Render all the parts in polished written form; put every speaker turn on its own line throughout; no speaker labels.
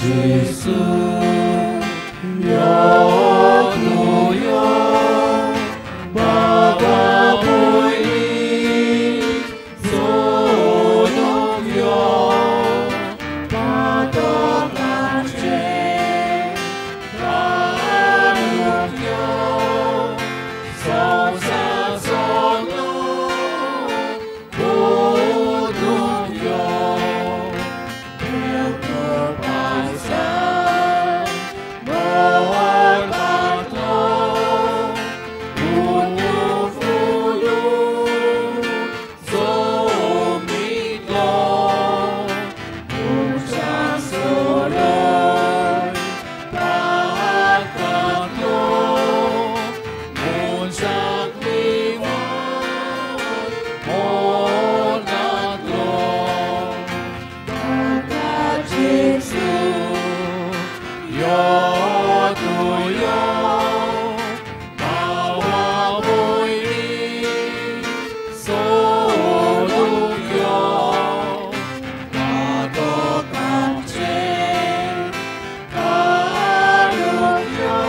Jesu, यो तूं यो, बाबा भयणी सोडूंक यो, पातकांचे काडूंक यो, संवसार सगळो बदलूंक यो, देव कृपासान भरपांतलो फुलून फुलून सोमितलो, मनशां सोडय पातकांतलो, मनशांक निवळ मरणांतलो. बाबा जेजू, यो तूं यो, भावा भयणी सोडूंक यो, पातकांचे काडूंक यो,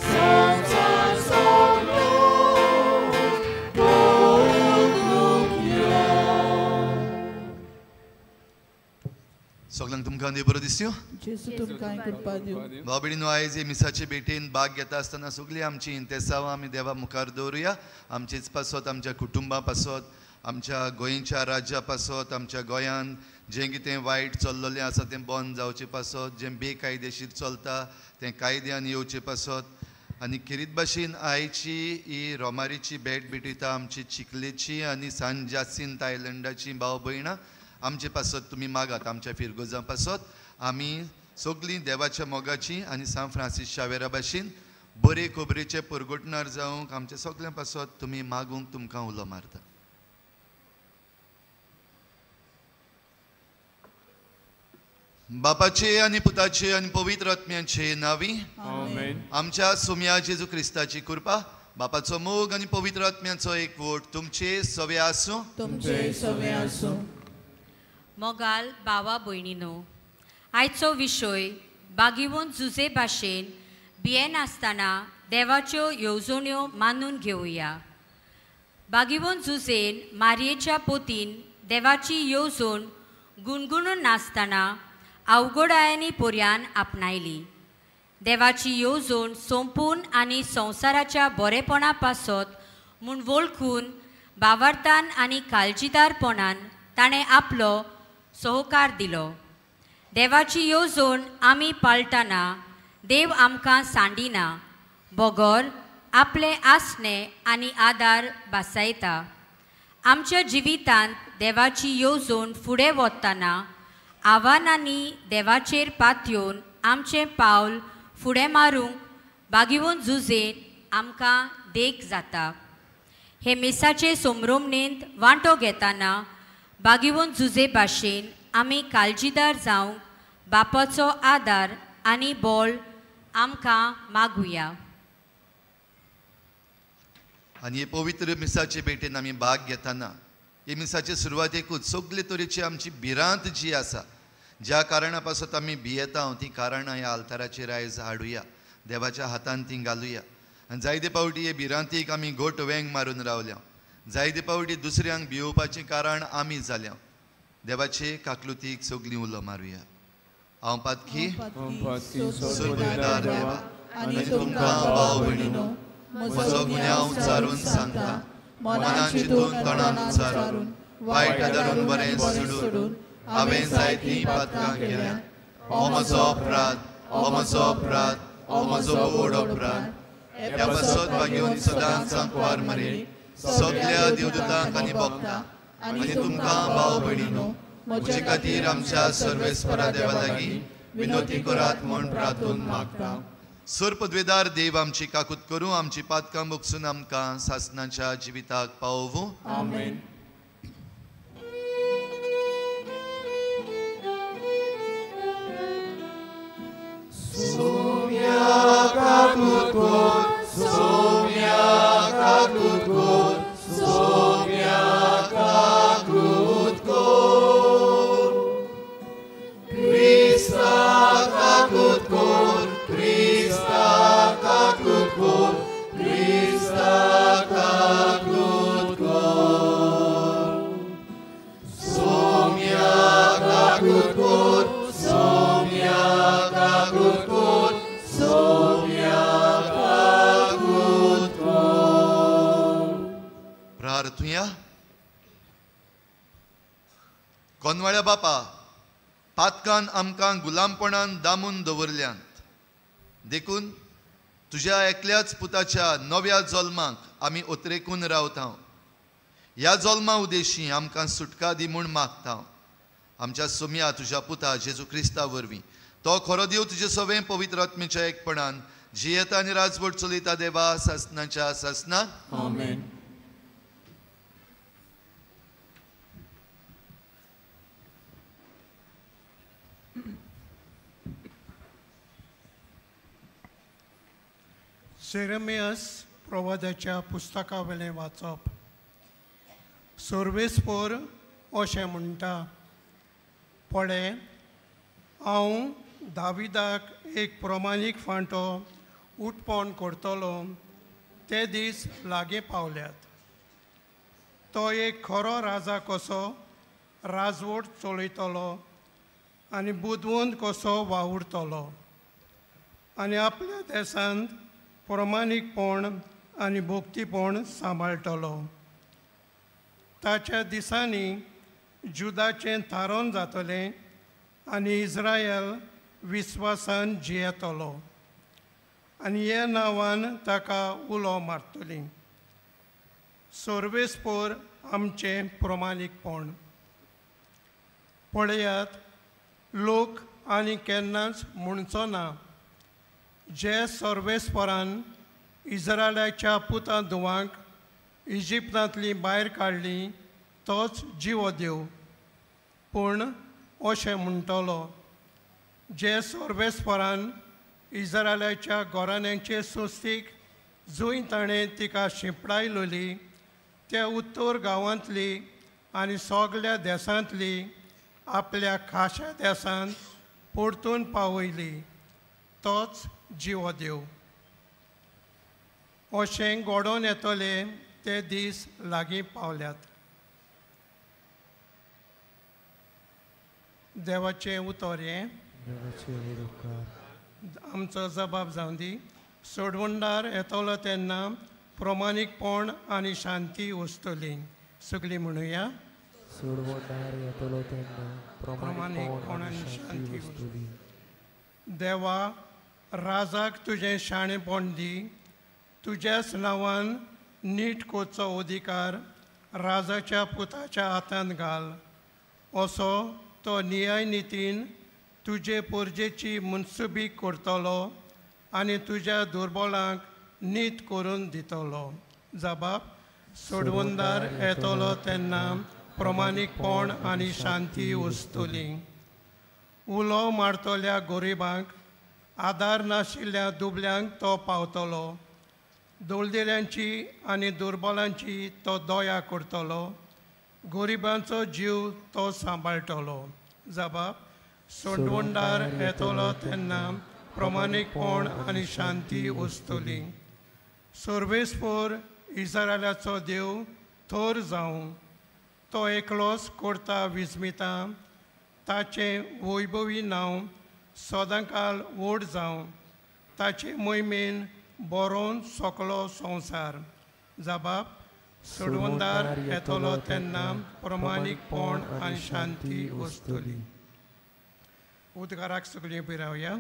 संवसार सगळो बदलूंक यो.
सगळ्यांक तुमकां देव बरो दिसयो.
जेजू तुमकां कृपा दिवं.
भाव भयणीनो, आयज हे मिसाचे भेटेन भाग घेता आसतना सगळीं आमची इंतेसांवां आमी देवा मुखार दवरुया. आमचेच पासत, आमच्या कुटुंबा पासत, आमच्या गोंयच्या राज्या पासत, आमच्या गोंयान जें कितें वायट चल्लेलें आसा तें बंद जावचें पासत, जें बेकायदेशीर चलता तें कायद्यान येवचें पासत, आनी खेरीत भाशेन आयची ही रोमारीची भेट भेटयता आमची चिखलेची आनी सान जासींत आयलंडाची भाव भयणां, आमचे पासत तुमी मागात, आमच्या फिरगोजां पासत. आमी सगळीं देवाच्या मोगाची आनी सान फ्रांसीस शावेरा भाशेन बरे खबरेचे परगटणार जावंक आमच्या सगळ्यां पासत तुमी मागूंक तुमकां उलो मारता. बापाचे आनी पुताचे आनी पवित्र आत्म्याचे नांवी
आमेन.
आमच्या सुम्या जेजू क्रिस्ताची कृपा, बापाचो मोग आनी पवित्र आत्म्याचो एकवट तुमचे सवे आसूं.
तुमचे सवे आसूं.
मोगाल भावा भयणीनो, आयचो विशय बागिवून जुजे भाशेन भियेनासतना देवाच्यो येवजण्यो मानून घेवया. बागिवून जुजेन मारयेच्या पोतीन देवाची येवजण गुणगुणून नासतना अवघडायांनी पर्यान आपणायली. देवाची येवजण सोंपून आनी संवसाराच्या बरेपणा पासत म्हूण वळखून बावार्थान आनी काळजीदारपणान ताणें आपलो सहकार दिलो. देवाची येवजण आमी पाळटना देव आमकां सांडिना, बगर आपलें आसणें आनी आदार भासायता. आमच्या जिवितांत देवाची येवजण फुडें वतना आव्हानांनी देवाचेर पातयेवन आमचें पावल फुडें मारूंक बागिवून जुजेन आमकां देख जाता. हे मिसाचे सोमरोमणेंत वांटो घेतना बागिवून जुजे भाशेन आमी काळजीदार जावंक बापाचो आदार आनी बळ आमकां मागुया.
आनी हे पवित्र मिसाचे भेटेन आमी भाग घेतना हे मिसाचे सुरवातेकूच सगळे तरेची आमची भिरांत जी आसा, ज्या कारणा पासत आमी भियेता ती कारणां ह्या आल्ताराचेर आयज हाडुया, देवाच्या हातान ती घालुया. आनी जायते फावटी हे भिरांतीक आमी घोट वेंग मारून रावल्या, जायते फावटी दुसऱ्यांक भियोवपाचें कारण आमी जाल्या. देवाचे काकलुतीक सगळीं उलो मारुया. हांव पातकी सुर्बुदार देवा आनी तुमकां भाव भयणीनो म्हजो गुन्यांव उच्चारून सांगता, मनान चिंतून तणान उच्चारून वायट आदारून बरें सोडून हांवें जायतीं पातकां केल्या. हो म्हजो अपराध, हो म्हजो अपराध, हो म्हजो व्हड अपराध. ह्या पासत भाग्योन सदांच सांकवार मरे सगळ्या देवदूतांक आनी भक्तांक आनी तुमकां भाव भयणीनो म्हजे खातीर आमच्या सर्वेस्परा देवा लागीं विनोती करात म्हूण प्रार्थून मागता. सर्पद्वेदार देव आमची काकूत करूं, आमची पातकां भोगसून आमकां सासनाच्या जिविताक पावोवं.
आमेन.
सोम्या काकूत कर, सोम्या काकूत कर, सोम्या काकूत कर. क्रिस्ता कोनवाळ्या बापा, पातकान आमकां गुलामपणान दामून दवरल्यांत, देखून तुज्या एकल्याच पुताच्या नव्या जल्माक आमी ओतरेकून रावता. ह्या जल्मा उद्देशी आमकां सुटका दी म्हूण मागता. आमच्या सोम्या तुज्या पुता जेजू क्रिस्ता वरवीं, तो खरो देव तुजे सवें पवित्र आत्म्याच्या एकपणान जियेता आनी राजवट चलयता देवा सासनाच्या सासना.
आमेन.
जेरेमियस प्रवादाच्या पुस्तका वेलें वाचप. सर्वेस्पोर अशें म्हणटा, पळय हांव दाविदाक एक प्रमाणीक फांटो उत्पन्न करतलो, ते दीस लागीं पावल्यात. तो एक खरो राजा कसो राजवट चलयतलो आनी बुदवंत कसो वावुरतलो आनी आपल्या देशांत प्रमाणीकपण आनी भक्तीपण सांबाळटलो. ताच्या दिसांनी जुदाचें थारोवन जातलें आनी इस्रायल विस्वासान जियेतलो आनी ह्या नांवान ताका उलो मारतली. सर्वेस्पोर आमचें प्रमाणीकपण. पळयात, लोक आनी केन्नाच म्हणचो ना, जे सर्वेस्परान इस्रायलाच्या पुता धुवांक इजिप्तांतली भायर काडली तोच जिवो देव. पूण अशें म्हणटलो, जे सर्वेस्परान इस्रायलाच्या घराण्यांचे सोस्तीक जंय ताणें तिका शिंपडायलोली त्या उत्तर गांवांतली आनी सगल्या देशांतली आपल्या खाशा देशांत परतून पावयली तोच जिवो देव. अशें घडोवन येतले ते दीस लागीं पावल्यात. देवाचें उतर हें आमचो जबाब जावं दी. सोडवणदार येतलो तेन्ना प्रमाणीकपण आनी शांती वसतली. सगळीं म्हणुया,
सोडवणदार येतलो तेन्ना प्रमाणीकपण आनी शांती वसतली.
देवा, राजाक तुजें शाणेपण दी, तुज्याच नांवान नीट करचो अधिकार राजाच्या पुताच्या हातांत घाल, असो तो न्याय नितीन तुजे पोरजेची मनसुबी करतलो आनी तुज्या दुर्बलांक नीत करून दितलो. जबाब, सोडवणदार येतलो तेन्ना प्रमाणीकपण आनी शांती वसतली. उलो मारतल्या गरिबांक, आदार नाशिल्ल्या दुबल्यांक तो पावतलो. दळदिऱ्यांची आनी दुर्बलांची तो दया करतलो. गरिबांचो जीव तो सांबाळटलो. जबाब, सोडवणदार येतलो तेन्ना प्रमाणीकपण आनी शांती वसतली. सर्वेस्पोर इस्रायलाचो देव थोर जावं, तो एकलोच करता विस्मिता, ताचें वैभवी नांव सदांकाल व्हड जावं, ताचे मोहिमेन बरोवन सकलो संवसार. जबाब, सोडवणदार येतलो तेन्ना प्रमाणीकपण आनी शांती वसतली. उद्गाराक सगळीं उबी रावया.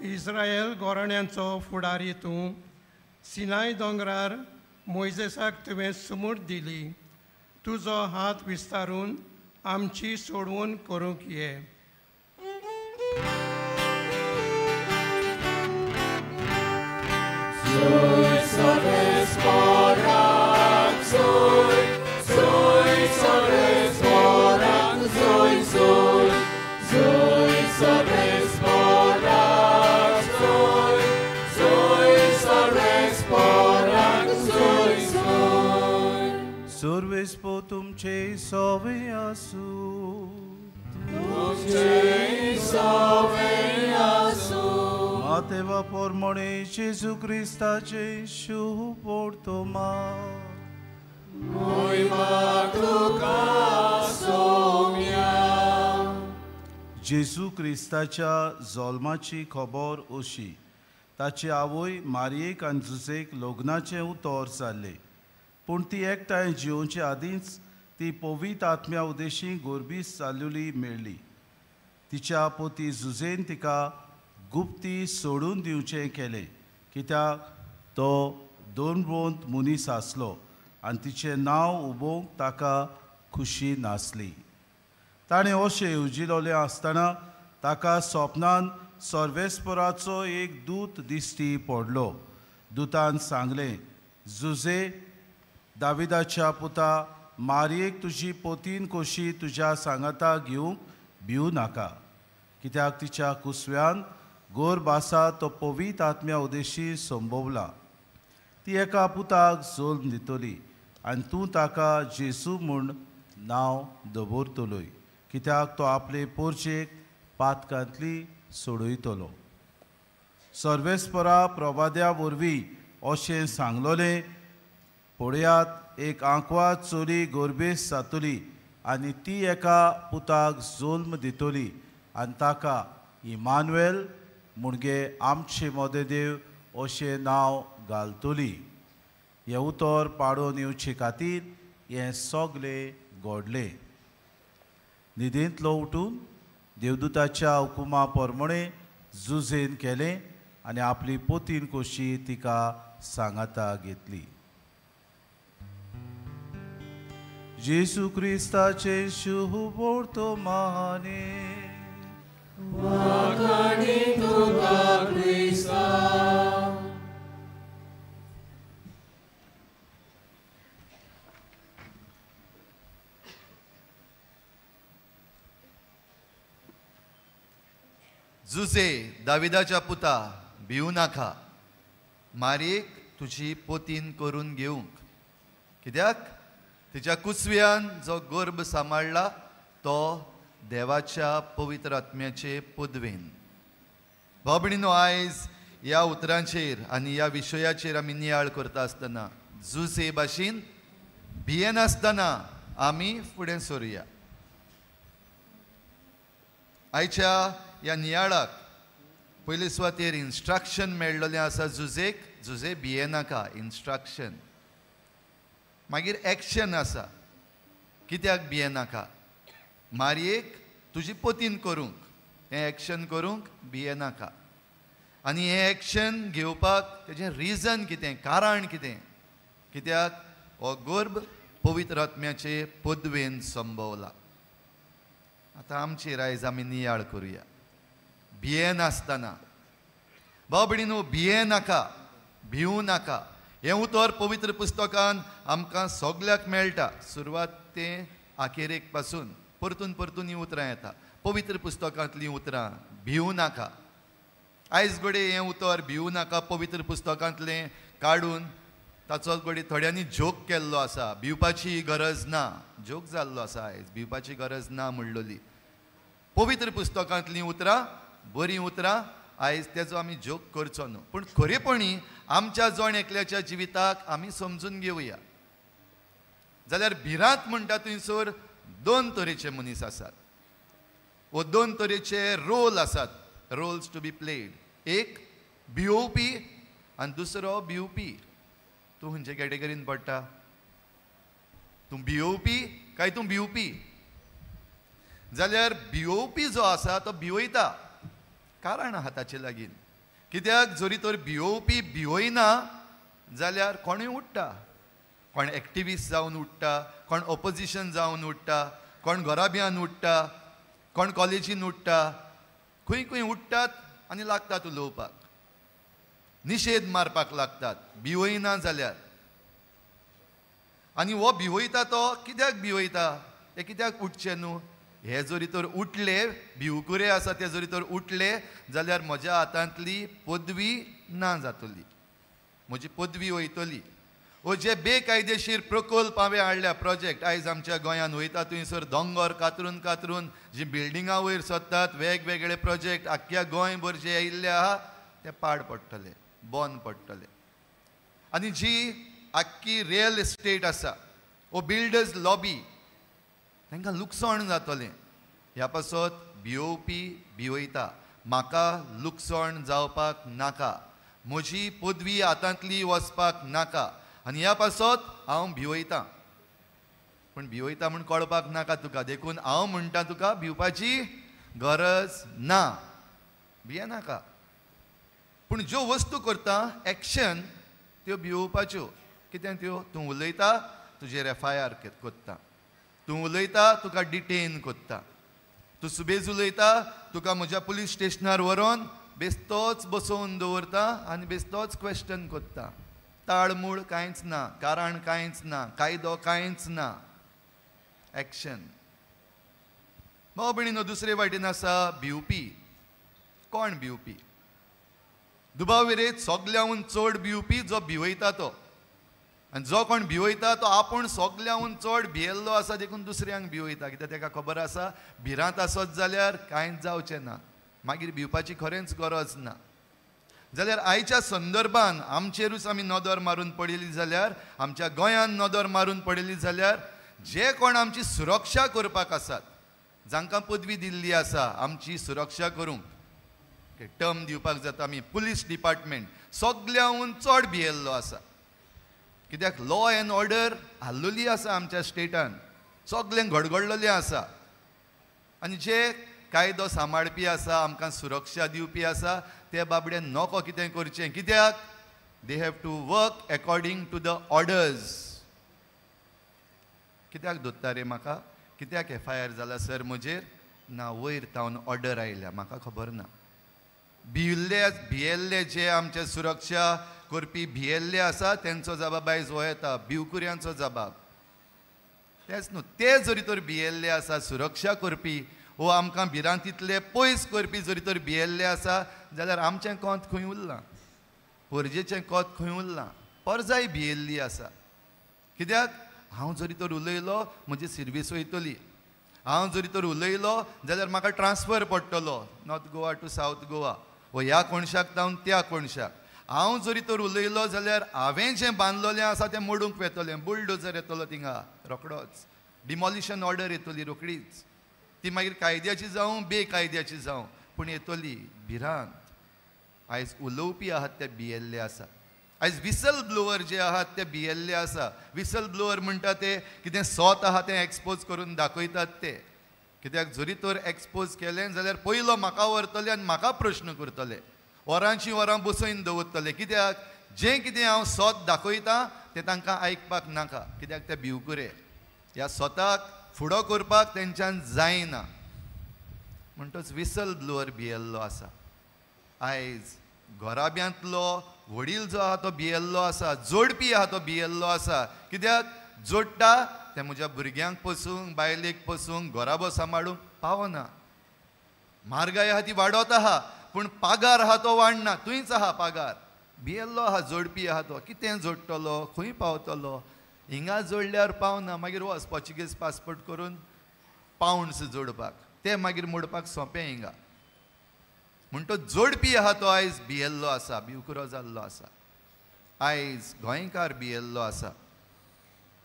इस्रायल घराण्यांचो फुडारी तूं, सिनाय दोंगरार मोयजेसाक तुवें सुमूट दिली, तुजो हात विस्तारून आमची सोडवण करूंक ये.
सर्वेस्पो तुमचे सवे आसू, तुमचे सवे आसू. मातेवा पोरमणे जेजू क्रिस्ताचे शुभ वर्तमान. जेजू क्रिस्ताच्या जल्माची खबर अशी. ताची आवय मारयेक आनी जुजेक लग्नाचें उतर जाल्लें, पूण ती एकठांय जिवोवचे आदींच ती पवित्र आत्म्या उदेशी गोरबीस जाल्ली मेळ्ळी. तिच्या पोती जुजेन तिका गुप्ती सोडून दिवचें केलें, कित्याक तो दोनवंत मनीस आसलो आनी तिचें नांव उबोवंक ताका खुशी नासली. ताणें अशें येवजिलोलें आसतना ताका स्वप्नान सर्वेस्पराचो एक दूत दिश्टी पडलो. दुतान सांगलें, जुजे दाविदाच्या पुता, मारयेक तुजी पोतीन कशी तुज्या सांगाता घेवंक भिवू नाका, कित्याक तिच्या कुसव्यान गोरब आसा तो पवित्र आत्म्या उदेशी संभवला. ती एका पुताक जल्म दितली आनी तूं ताका जेजू म्हूण नांव दवरतलोय, कित्याक तो आपले पोरचेक पातकांतली सोडयतलो. सर्वेस्परा प्रवाद्या वरवीं अशें सांगलोलें, पळयात एक आंकवा चली गोरबेस जातली आनी ती एका पुताक जल्म दितली आनी ताका इमानुएल म्हणजे आमचे मदें देव अशें नांव घालतली. हें उतर पाडोवन येवचे खातीर हें सगलें घडलें. न्हिदेंतलो उठून देवदूताच्या हुकुमा प्रमाणे जुजेन केलें आनी आपली पोतीन कशी तिका सांगाता घेतली. जेजू क्रिस्ताचे शुभ वर्तमाने.
जुजे दाविदाच्या पुता, भिवू नाका, मारयेक तुजी पोतीन करून घेवंक, कित्याक तिच्या कुसव्यान जो गर्भ सांबाळ्ळा तो देवाच्या पवित्र आत्म्याचे पदवेन. भाव भयणीनो, आयज ह्या उतरांचेर आनी ह्या विशयाचेर आमी नियाळ करता आसतना जुजे भाशेन भियेनासतना आमी फुडें सरुया. आयच्या ह्या नियाळाक पयले सुवातेर इन्स्ट्रक्शन मेळ्ळलें आसा जुजेक, जुजे भियेनाका, इन्स्ट्रक्शन. मागीर एक्शन आसा, कित्याक भियेनाका, मारयेक तुजी पोतीन करूंक, हें एक्शन करूंक भियेनाका. आनी हें एक्शन घेवपाक तेजें रिजन कितें, कारण कितें, कित्याक हो गर्भ पवित्र आत्म्याचे पदवेन संभवला. आतां आमचेर आयज आमी नियाळ करुया भियेनासतना. भाव भयणीनो, भियेनाका, भिवू नाका हें उतर पवित्र पुस्तकान आमकां सगल्याक मेळटा. सुरवात ते आखेरेक पासून परतून परतून हीं उतरां येता पवित्र पुस्तकांतलीं उतरां, भिवू नाका. आयज घडये हें उतर भिवू नाका पवित्र पुस्तकांतलें काडून ताचो घडये थोड्यांनी जोक केल्लो आसा. भिवपाची गरज ना, जोक जाल्लो आसा आयज, भिवपाची गरज ना म्हणलोली. पवित्र पुस्तकांतलीं उतरां बरीं उतरां, आयज तेजो आमी जोक करचो न्हू, पूण खरेपणी आमच्या जण एकल्याच्या जिविताक आमी समजून घेवया. जाल्यार भिरांत म्हणटा थंयसर दोन तरेचे मनीस आसात वो दोन तरेचे रोल आसात, रोल्स टू बी प्लेड. एक भिवोवपी आनी दुसरो भिवपी. तूं खंयचे कॅटेगरीन पडटा? तूं भिवोवपी काय तूं भिवपी? जाल्यार भिवोवपी जो आसा तो भिवयता, कारण आहा ताचे लागीं. कित्याक जरी तर भिवोवपी भिवयना जाल्यार कोणूय उठ्ठा, कोण एक्टिविस्ट जावन उठ्ठा, कोण ऑपोजिशन जावन उठ्ठा, कोण घराब्यान उठ्ठा, कोण कॉलेजीन उठ्ठा, खंय खंय उठ्ठात आनी लागतात उलोवपाक, निशेध मारपाक लागतात भिवयना जाल्यार. आनी हो भिवयता तो कित्याक भिवयता, हे कित्याक उठचें न्हू? हे जरी तर उठले, भिवकुरे आसा ते जरी तर उठले जाल्यार म्हज्या हातांतली पदवी ना जातली, म्हजी पदवी वयतली. वो जे बेकायदेशीर प्रकल्प हांवें हाडल्या, प्रोजेक्ट आयज आमच्या गोंयांत वयता थंयसर दोंगर कातरून कातरून जी बिल्डिंगां वयर सोदतात, वेगवेगळे प्रोजेक्ट आख्ख्या गोंयभर जे आयिल्ले आहा ते पाड पडटले, बंद पडटले. आनी जी आख्खी रियल इस्टेट आसा वो बिल्डर्स लॉबी तांकां लुकसाण जातलें. ह्या पासत भियोवपी भिवयता, म्हाका लुकसाण जावपाक नाका, म्हजी पदवी हातांतली वचपाक नाका, आनी ह्या पासत हांव भिवयतां. पूण भिवयता म्हूण कळपाक नाका तुका, देखून हांव म्हणटा तुका भिवपाची गरज ना, भियेनाका. पूण ज्यो वस्तू करता एक्शन त्यो भिवोवपाच्यो. कितें त्यो? तूं उलयता तुजेर एफआयआर करता, तूं उलयता तुका डिटेन करता, तूं सुबेज उलयता तुका म्हज्या पुलीस स्टेशनार व्हरोन बेस्तोच बसोवन दवरता आनी बेस्तोच क्वेश्चन करता. ताळमूळ कांयच ना, कारण कांयच ना, कायदो कांयच ना, एक्शन. भाव भयणीनो, दुसरे वाटेन आसा भिवपी. कोण भिवपी? दुबाव विरेत सगल्यांहून चड भिवपी जो भिवयता तो. आनी जो कोण भिवयता तो आपूण सगल्यांहून चड भियेल्लो आसा, देखून दुसऱ्यांक भिवयता. कित्याक ताका खबर आसा भिरांत आसत जाल्यार कांयच जावचें ना, मागीर भिवपाची खरेंच गरज ना. जाल्यार आयच्या संदर्भान आमचेरूच आमी नदर मारून पळयली जाल्यार, आमच्या गोंयान नदर मारून पळयली जाल्यार, जे कोण आमची सुरक्षा करपाक आसात, जांकां पदवी दिल्ली आसा आमची सुरक्षा करूंक, टर्म दिवपाक जाता आमी, पुलीस डिपार्टमेंट सगल्यांहून चड भियेल्लो आसा. कित्याक लॉ एन्ड ऑर्डर हाल्लोली आसा आमच्या स्टेटान, सगळें घडघडलेलें आसा. आनी जे कायदो सांबाळपी आसा, आमकां सुरक्षा दिवपी आसा, ते बाबडे नको कितें करचें. कित्याक they have to work according to the orders. कित्याक दोत्ता रे म्हाका, कित्याक एफआयआर जाला सर म्हजेर? ना, वयर तावन ऑर्डर आयल्या, म्हाका खबर ना. भियेल्ले भियेल्ले जे आमचे सुरक्षा करपी भियेल्ले आसा तेंचो जबाब आयज हो येता, भिवकुऱ्यांचो जबाब. तेच न्हू, ते जरी तर भियेल्ले आसा सुरक्षा करपी वो आमकां भिरांतीतले पयस करपी जरी तर भियेल्ले आसा जाल्यार आमचें कोंत खंय उरलां, परजेचें कोत खंय उरलां? परजाय भियेल्ली आसा. कित्याक हांव जरी तर उलयलो म्हजी सिर्वीस वयतली, हांव जरी तर उलयलो जाल्यार म्हाका ट्रान्सफर पडटलो North Goa to South Goa, वो ह्या कोणशाक जावन त्या कोणशाक. हांव जरी तर उलयलो जाल्यार हांवें जें बांदलेलें आसा तें मोडूंक वेतलें, बुलडोजर येतलो थिंगा रोखडोच, डिमॉलिशन ऑर्डर येतली रोखडीच, ती मागीर कायद्याची जावं बेकायद्याची जावं पूण येतली. भिरांत. आयज उलोवपी आहात ते भियेल्ले आसा, आयज विसल ब्लोवर जे आहात ते भियेल्ले आसा. विसल ब्लोवर म्हणटा ते कितें सोत आहा तें एक्सपोज करून दाखयतात ते. कित्याक जरी तर एक्सपोज केलें जाल्यार पयलो म्हाका व्हरतले आनी म्हाका प्रश्न करतले, वरांची वरां बसोवन दवरतले. कित्याक जें कितें हांव सोत दाखयतां तें तांकां आयकपाक नाका, कित्याक ते भिवकुरे, ह्या सोताक फुडो करपाक तेंच्यान जायना. म्हणटच विसल ब्लोवर भियेल्लो आसा. आयज घराब्यांतलो वडील जो आहा तो भियेल्लो आसा, जोडपी आहा तो भियेल्लो आसा. कित्याक जोडटा तें म्हज्या भुरग्यांक पसूंक, बायलेक पसूंक, घराबो सांबाळूंक पावना. म्हारगाय आहा ती वाडत आहा पूण पागार आहा तो वाडना, थंयच आहा पागार. भियेल्लो आहा जोडपी आहा तो, कितें जोडटलो, खंय पावतलो? हिंगा जोडल्यार पावना, मागीर वच पोर्चुगीज पासपोर्ट करून पावंड्स जोडपाक, ते मागीर मोडपाक सोंपें हिंगा. म्हण तो जोडपी आहा तो आयज भियेल्लो आसा, भिवकुरो जाल्लो आसा. आयज गोंयकार भियेल्लो आसा,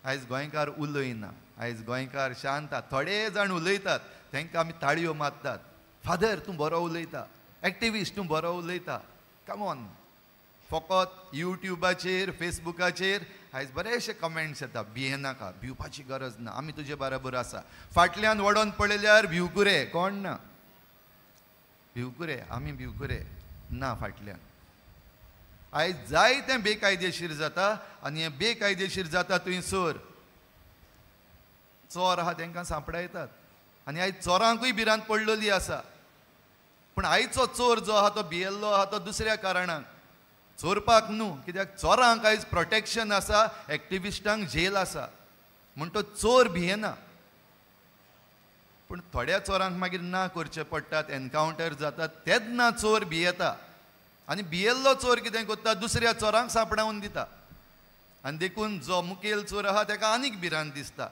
आयज गोंयकार उलयना, आयज गोंयकार शांत. थोडे जाण उलयतात तांकां आमी ताळयो मारतात, फादर तूं बरो उलयता, एक्टिविस्ट तूं बरो उलयता, कमॉन. फकत युट्यूबाचेर फेसबुकाचेर आयज बरेचशे कमेंट्स येता, भियेनाका, भिवपाची गरज ना, आमी तुजे बराबर आसा. फाटल्यान वडोन पळयल्यार भिवकुरे कोण ना, भिवकुरे आमी भिवकुरे ना फाटल्यान. आयज जायतें बेकायदेशीर जाता आनी हें बेकायदेशीर जाता थंयसर चोर आहा तांकां सांपडायतात आनी आयज चोरांकूय भिरांत पडलेली आसा. पूण आयचो चोर जो आहा तो भियेल्लो आहा तो दुसऱ्या कारणाक, चोरपाक न्हू, कित्याक चोरांक आयज प्रोटेक्शन आसा, एक्टिविस्टांक जेल आसा, म्हण तो चोर भियेना. पूण थोड्या चोरांक मागीर ना करचे पडटात, एनकावंटर जातात, तेन्ना चोर भियेता आनी भियेल्लो चोर कितें करता, दुसऱ्या चोरांक सांपडावन दिता आनी देखून जो मुखेल चोर आहा ताका आनीक भिरांत दिसता.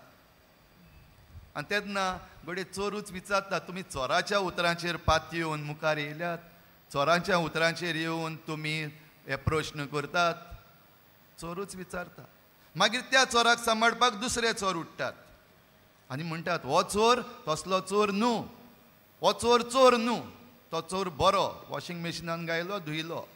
आनी तेन्ना घडये चोरूच विचारता, तुमी चोराच्या उतरांचेर पातयेवन मुखार येयल्यात, चोरांच्या उतरांचेर येवन तुमी हे प्रश्न करतात. चोरूच विचारता. मागीर त्या चोराक सांबाळपाक दुसरे चोर उठ्ठात आनी म्हणटात हो चोर तसलो चोर न्हू, हो चोर चोर न्हू, तो चोर बरो, वॉशिंग मशिनान गायलो धुयलो.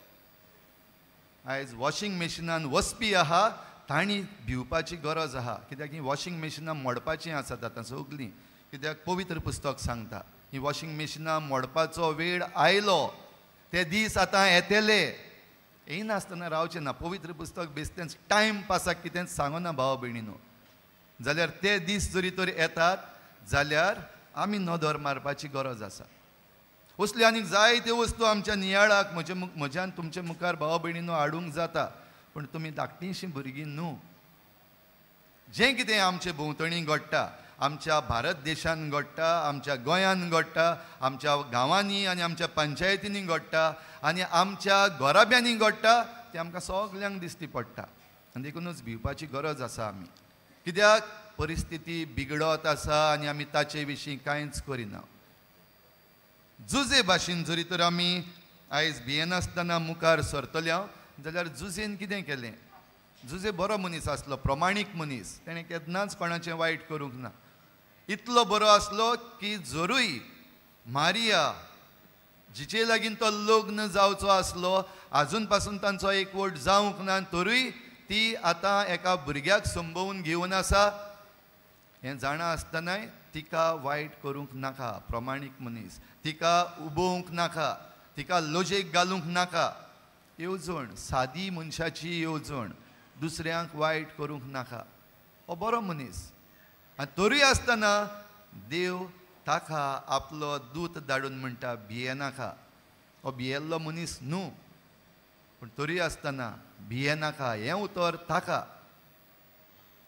आयज वॉशिंग मशिनान वचपी आहा तांणी भिवपाची गरज आहा, कित्याक ही वॉशिंग मशिनां मोडपाचीं आसात आतां सगलीं. कित्याक पवित्र पुस्तक सांगता ही वॉशिंग मशिनां मोडपाचो वेळ आयलो, ते दीस आतां येतले. येयनासतना रावचें ना. पवित्र पुस्तक बेश्टेंच टायम पासाक कितेंच सांगना भाव भयणीनो. जाल्यार ते दीस जरी तर येतात जाल्यार आमी नदर मारपाची गरज आसा. असल्यो आनीक जायत्यो वस्तू आमच्या नियाळाक म्हजे म्हज्यान तुमचे मुखार भाव भयणीनो हाडूंक जाता, पूण तुमी धाकटींशीं भुरगीं न्हू. जें कितें आमचे भोंवतणी घडटा, आमच्या भारत देशान घडटा, आमच्या गोंयान घडटा, आमच्या गांवांनी आनी आमच्या पंचायतींनी घडटा आनी आमच्या घराब्यांनी घडटा, तें आमकां सगल्यांक दिश्टी पडटा. आनी देखूनच भिवपाची गरज आसा आमी, कित्याक परिस्थिती बिगडत आसा आनी आमी ताचे विशीं कांयच करिना. जुजे भाशेन जरी तर आमी आयज भियेनासतना मुखार सरतल्या जाल्यार जुजेन कितें केलें? जुजे बरो मनीस आसलो, प्रमाणीक मनीस, तेणें केन्नाच कोणाचें वायट करूंक ना. इतलो बरो आसलो की जरूय मारिया जिचे लागीं तो लग्न जावचो आसलो, आजून पासून तांचो एकवट जावंक ना, तरूय ती आतां एका भुरग्याक संबोवन घेवन आसा हें जाणा आसतनाय तिका वायट करूंक नाका. प्रमाणीक मनीस, तिका उबोवंक नाका, तिका लजेक घालूंक नाका. येवजण सादी मनशाची येवजण, दुसऱ्यांक वायट करूंक नाका. हो बरो मनीस. आनी तरूय आसतना देव ताका आपलो दूत धाडून म्हणटा भियेनाका. हो भियेल्लो मनीस न्हू, पूण तरूय आसतना भियेनाका हें उतर ताका.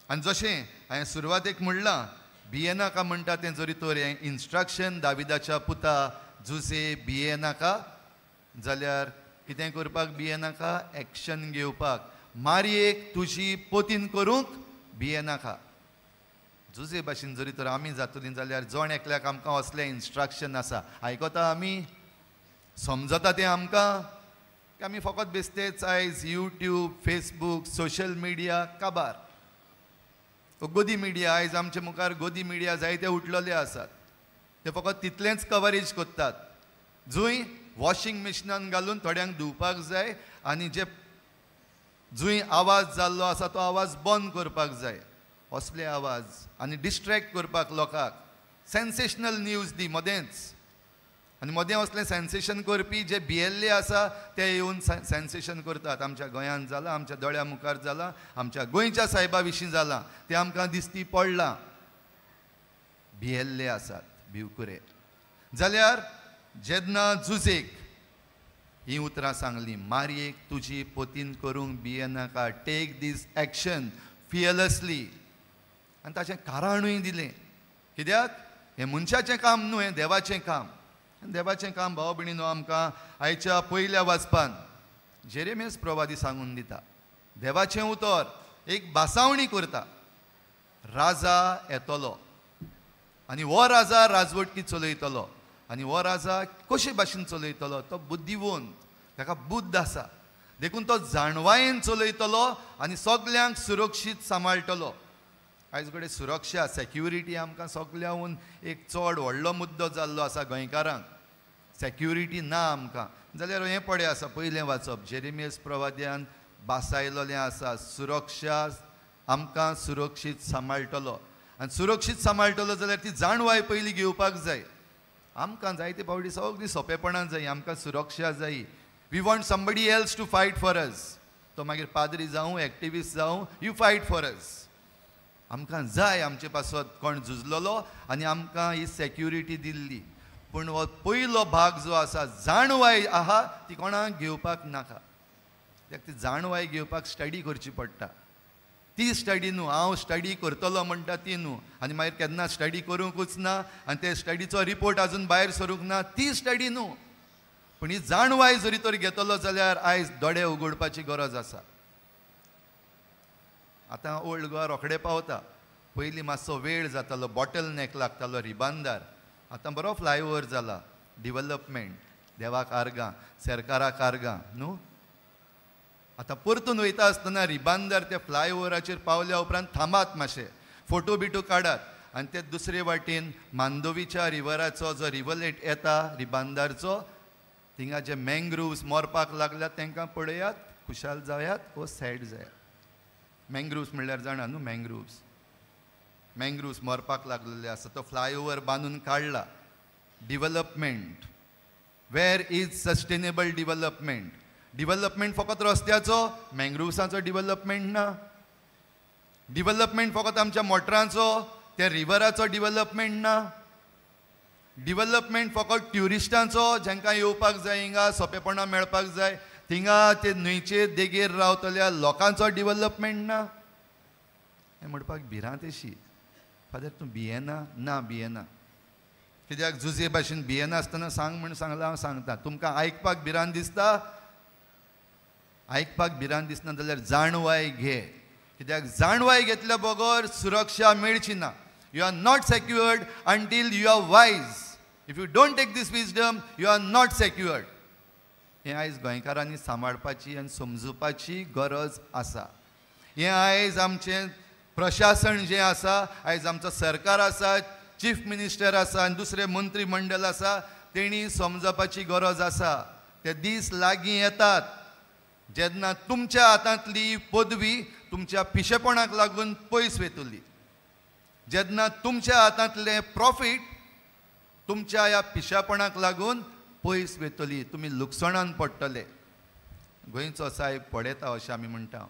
आनी जशें हांवें सुरवातेक म्हणलां, भियेनाका म्हणटा तें जरी तर हें इन्स्ट्रक्शन दाविदाच्या पुता जुजे भियेनाका, जाल्यार कितें करपाक भियेनाका? एक्शन घेवपाक. मारयेक तुजी पोतीन करूंक भियेनाका. जुजे भाशेन जरी तर आमी जातलीं जाल्यार जण एकल्याक आमकां असलें इन्स्ट्रक्शन आसा, आयकता आमी, समजता तें आमकां, की आमी फकत बेश्टेच आयज यूट्यूब, फेसबूक, सोशल मिडिया काबार गोदी मिडिया, आयज आमचे मुखार गोदी मिडिया जायते उठलेले आसात, ते फकत तितलेंच कवरेज करतात. जंय वॉशिंग मशिनान घालून थोड्यांक धुवपाक जाय आनी जे जंय आवाज जाल्लो आसा तो आवाज बंद करपाक जाय, असले आवाज आनी डिस्ट्रेक्ट करपाक लोकांक सेन्सेशनल न्यूज दी मदेंच. आनी मदें असलें सेन्सेशन करपी जे भियेल्ले आसा ते येवन सेन्सेशन करतात. आमच्या गोंयांत जालां, आमच्या दोळ्या मुखार जालां, आमच्या गोंयच्या सायबा विशीं जालां, तें आमकां दिसती पडलां. भियेल्ले आसात भिवकुरे. जाल्यार जेन्ना जुजेक हीं उतरां सांगलीं, मारयेक तुजी पोतीन करूंक भियेनाका, टेक these action फियरलेसली, आनी ताचें कारणूय दिलें. कित्याक हें मनशाचें काम न्हू, हें देवाचें काम. देवाचें काम भाव भयणीनो आमकां आयच्या पयल्या वाचपान जेरेमियास प्रवादी सांगून दिता. देवाचें उतर एक भासावणी करता, राजा येतलो आनी हो राजा राजवटकी चलयतलो, आनी हो राजा कशे भाशेन चलयतलो? तो बुद्धिवंत, ताका बुद्ध आसा, देखून तो जाणवायेन चलयतलो आनी सगल्यांक सुरक्षीत सांबाळटलो. आयज कडेन सुरक्षा, सेक्युरिटी आमकां सगल्याहून एक चड व्हडलो मुद्दो जाल्लो आसा गोंयकारांक. सेक्युरिटी ना आमकां. जाल्यार हें पळय आसा पयलें वाचप, जेरेमियास प्रवाद्यान भासायलेलें आसा, सुरक्षा आमकां सुरक्षीत सांबाळटलो. आनी सुरक्षीत सांबाळटलो जाल्यार ती जाणवाय पयलीं घेवपाक जाय. आमकां जायते फावटी सगळीं सोंपेपणां जाय, आमकां सुरक्षा जाय. We want somebody else to fight for us. तो मागीर पाद्री जावं, एक्टिविस्ट जावं, you fight for us. आमकां जाय आमचे पासत कोण झुजलेलो आनी आमकां ही सेक्युरिटी दिल्ली. पूण हो पयलो भाग जो आसा, जाणवाय आहा, ती कोणाक घेवपाक नाका. कित्याक ती जाणवाय घेवपाक स्टडी करची पडटा. ती स्टडी न्हू, हांव स्टडी करतलो म्हणटा ती न्हू, आनी मागीर केन्ना स्टडी करूंकूच ना आनी ते स्टडीचो रिपोर्ट आजून भायर सरूंक ना, ती स्टडी न्हू. पूण ही जाणवाय जरी तर घेतलो जाल्यार आयज दोळे उगडपाची गरज आसा. आतां ओल्ड गोवा रोखडे पावता, पयलीं मातसो वेळ जातालो, बॉटल नेक लागतालो रिबांदार. आतां बरो फ्लायओवर जाला, डिवलपमेंट. देवाक आर्गां, सरकाराक आर्गां न्हू. आतां परतून वयता आसतना रिबांदर त्या फ्लायओवराचेर पावल्या उपरांत थांबात मातशे, फोटो बिटो काडात आनी ते दुसरे वाटेन मांडोवीच्या रिवराचो जो रिवलेट येता रिबांदारचो, थिंगा जे मँग्रुव्स मरपाक लागल्यात तांकां पळयात, खुशाल जायात वो सॅड जायात. मँग्रुव्स म्हणल्यार जाणा न्हू, मँग्रुव्स मँग्रुव्स मरपाक लागलेले आसा. तो फ्लायओवर बांदून काडला. Development, where is sustainable development? Development फकत रस्त्याचो, मँग्रुव्साचो डिवलपमेंट ना. डिवलपमेंट फकत आमच्या मोटरांचो, त्या रिवराचो डिवलपमेंट ना. डिवलपमेंट फकत ट्युरिस्टांचो, जांकां येवपाक जाय हिंगा सोंपेपणां मेळपाक जाय, थिंगा ते न्हंयचे देगेर रावतल्या लोकांचो डिवलपमेंट ना. हें म्हणपाक भिरांत अशी, फादर तूं भियेना? ना, भियेना. कित्याक जुजे भाशेन भियेनासतना सांग म्हूण सांगलां, हांव सांगता. तुमकां आयकपाक भिरांत दिसता? आयकपाक भिरांत दिसना जाल्यार जाणवाय घे, कित्याक जाणवाय घेतल्या बगर सुरक्षा मेळची ना. You are not secured until you are wise. If you don't take this wisdom, you are not secured. हें आयज गोंयकारांनी सांबाळपाची आनी समजुपाची गरज आसा. हें आयज आमचें प्रशासन जें आसा, आयज आमचो सरकार आसा, चीफ मिनिस्टर आसा आनी दुसरें मंत्रीमंडळ आसा, तेणी समजपाची गरज आसा. ते दीस लागीं येतात जेन्ना तुमच्या हातांतली पदवी तुमच्या पिशेपणाक लागून पयस वयतली, जेन्ना तुमच्या हातांतलें प्रॉफीट तुमच्या ह्या पिशेपणाक लागून पयस वयतली, तुमी लुकसाणान पडटले. गोंयचो साहेब पळयता अशें आमी म्हणटा.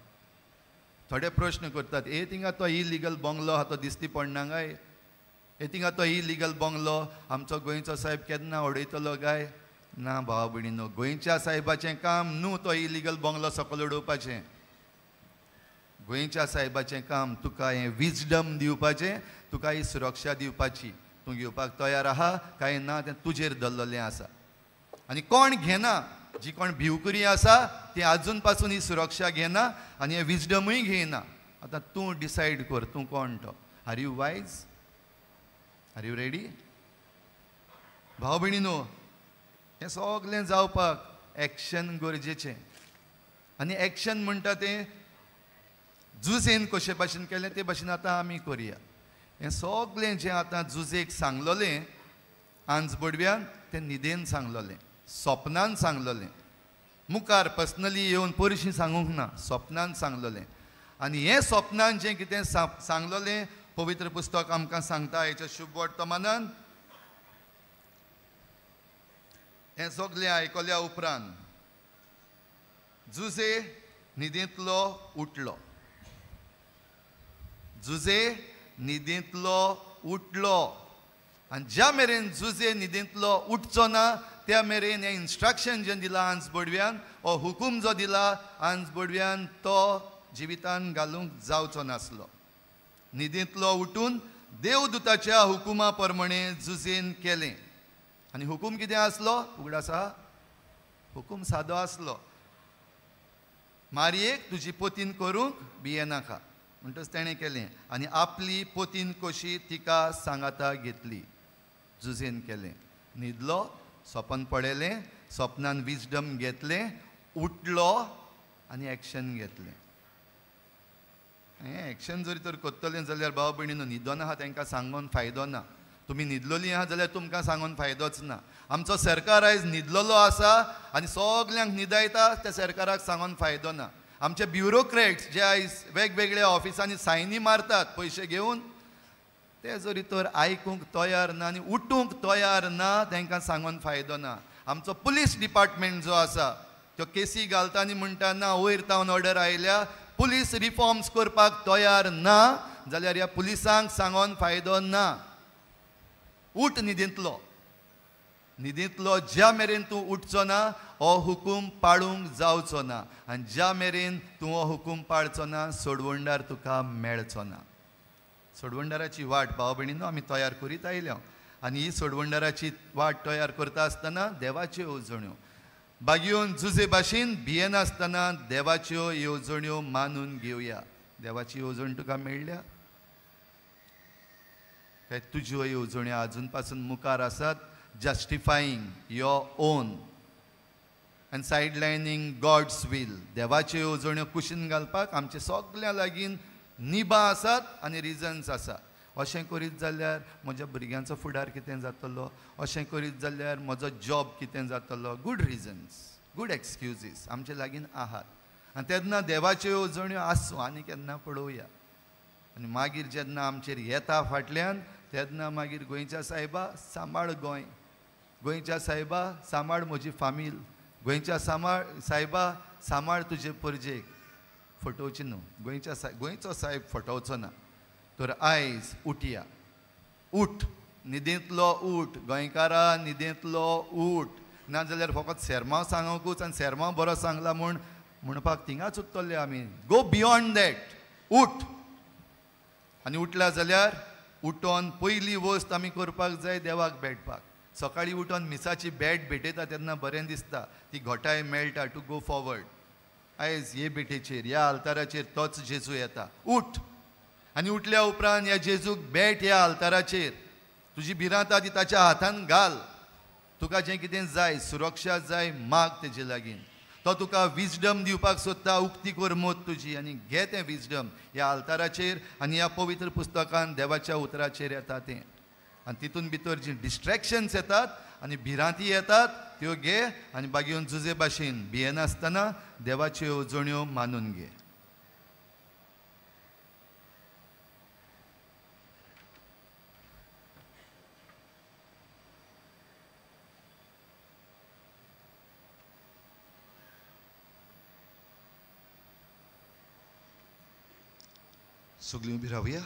थोडे प्रश्न करतात, ए थिंगा तो इलिगल बंगलो आहा तो दिसती पडना काय? ए थिंगा तो इलिगल बंगलो आमचो गोंयचो साहेब केन्ना उडयतलो काय? ना भाव भयणीनो, गोंयच्या साहेबाचें काम न्हू तो इलिगल बंगलो सकयल उडोवपाचें. गोंयच्या साहेबाचें काम तुका हें विजडम दिवपाचें, तुका ही सुरक्षा दिवपाची. तूं घेवपाक तयार आहा काय ना तें तुजेर दवरलेलें आसा. आनी कोण घेना, जी कोण भिवकुरी आसा ती आजून पासून ही सुरक्षा घेना आनी हें विजडमूय घेयना. आतां तूं डिसायड कर तूं कोण तो. Are you wise? Are you ready? भाव भयणीनो, हें सगळें जावपाक एक्शन गरजेचें. आनी एक्शन म्हणटा तें जुजेन कशे भाशेन केलें ते भाशेन आतां आमी करुया. हें सगळें जें आतां जुजेक सांगलोलें आंज बडव्यान, तें न्हिदेन सांगलोलें, सपनान सांगलोलें. मुखार पर्सनली येवन परशी सांगूंक ना, सपनान सांगलोलें. आनी हें सपनान जें कितें सांगलोलें पवित्र पुस्तक आमकां सांगता हेच्या शुभ वर्तमानान. हें सगळें आयकल्या उपरांत जुजे न्हिदेंतलो उठलो. जुजे न्हिदेंतलो उठलो. आनी ज्या मेरेन जुजे न्हिदेंतलो उठचो ना त्या मेरेन हें इन्स्ट्रक्शन जें दिलां आंज बडव्यान, हो हुकूम जो दिला आंज बडव्यान, तो जिवितान घालूंक जावचो नासलो. न्हिदेंतलो उठून देवदूताच्या हुकुमा प्रमाणे जुजेन केलें. आनी हुकूम कितें आसलो? उगडास आसा? हुकूम सादो आसलो, मारयेक तुजी पोतीन करूंक भियेनाका. म्हणटच तेणें केलें आनी आपली पोतीन कशी तिका सांगाता घेतली. जुजेन केलें, न्हिदलो, सपन पळयलें, सपनान विजडम घेतलें, उठलो आनी एक्शन घेतलें. हें एक्शन जरी तर करतलें जाल्यार भाव भयणीनो, न्हिदोन आहा तांकां सांगून फायदो ना. तुमी न्हिदलोलीं आहा जाल्यार तुमकां सांगून फायदोच ना. आमचो सरकार आयज न्हिदलोलो आसा आनी सगल्यांक न्हिदायता, त्या सरकाराक सांगून फायदो ना. आमचे ब्युरोक्रेट्स जे आयज वेगवेगळ्या ऑफिसांनी सायनी मारतात पयशे घेवन, ते जरी तर आयकूंक तयार ना आनी उठूंक तयार ना, तांकां सांगून फायदो ना. आमचो पुलीस डिपार्टमेंट जो आसा त्यो केसी घालता आनी म्हणटा ना वयर तावन ऑर्डर आयल्या, पुलीस रिफॉर्म्स करपाक तयार ना जाल्यार ह्या पुलिसांक सांगून फायदो ना. उठ न्हिदेंतलो. न्हिदेंतलो ज्या मेरेन तूं उठचो ना हो हुकूम पाळूंक जावचो ना. आनी ज्या मेरेन तूं हो हुकूम पाळचो ना सोडवणदार तुका मेळचो ना. सोडवणदाराची वाट भाव भयणीनो आमी तयार करीत आयल्या. आनी ही सोडवणदाराची वाट तयार करता आसतना देवाच्यो येवजण्यो बागयोवन जुजे भाशेन भियेनासतना देवाच्यो येवजण्यो मानून घेवया. देवाची येवजण तुका मेळ्ळ्या काय तुज्यो येवजण्यो आजून पासून मुखार आसात? Justifying your own. आनी सायडलायनींग गॉड्स will. देवाच्यो येवजण्यो कुशीन घालपाक आमचे सगळ्यां लागीं निबां आसात आनी रिजन्स आसा. अशें करीत जाल्यार म्हज्या भुरग्यांचो फुडार कितें जातलो, अशें करीत जाल्यार म्हजो जॉब कितें जातलो. गुड रिजन्स, गुड एक्सक्युजीस आमचे लागीं आहात. आनी तेन्ना देवाच्यो येवजण्यो आसूं आनी केन्ना पळोवया. आनी मागीर जेन्ना आमचेर येता फाटल्यान तेन्ना मागीर गोंयच्या सायबा सांबाळ गोंय, गोंयच्या सायबा सांबाळ म्हजी फामील, गोंयच्या सांबाळ सायबा सांबाळ तुजे परजेक. फटोवची न्हू, गोंयच्या गोंयचो सायब फटोवचो ना. तर आयज उठया, उठ, न्हिदेंतलो उठ गोंयकारा, न्हिदेंतलो उठ. नाजाल्यार फकत सेरमांव सांगूकूच आनी सेरमांव बरो सांगला म्हूण म्हणपाक थिंगाच उरतले आमी. गो बियोंड that, उठ. आनी उठला जाल्यार उठोन पयली वस्त आमी करपाक जाय देवाक भेटपाक. सकाळीं उठोन मिसाची भेट भेटयता तेन्ना बरें दिसता, ती घटाय मेळटा टू गो फॉवर्ड. आयज हे भेटेचेर, ह्या आल्ताराचेर तोच जेजू येता. उठ. आनी उठल्या उपरांत ह्या जेजूक भेट ह्या आल्ताराचेर. तुजी भिरांत ती ताच्या हातान घाल. तुका जें कितें जाय, सुरक्षा जाय, माग तेजे लागीं. तो तुका विजडम दिवपाक सोदता. उक्ती कर मोत तुजी आनी घे तें विजडम ह्या आल्ताराचेर आनी ह्या पवित्र पुस्तकान देवाच्या उतराचेर येता तें. आनी तितून भितर जीं डिस्ट्रेक्शन्स येतात आनी भिरांती येतात त्यो घे आनी बागेवन जुजे भाशेन भियेनासतना देवाच्यो येवजण्यो मानून घे. सगळीं उबी रावया.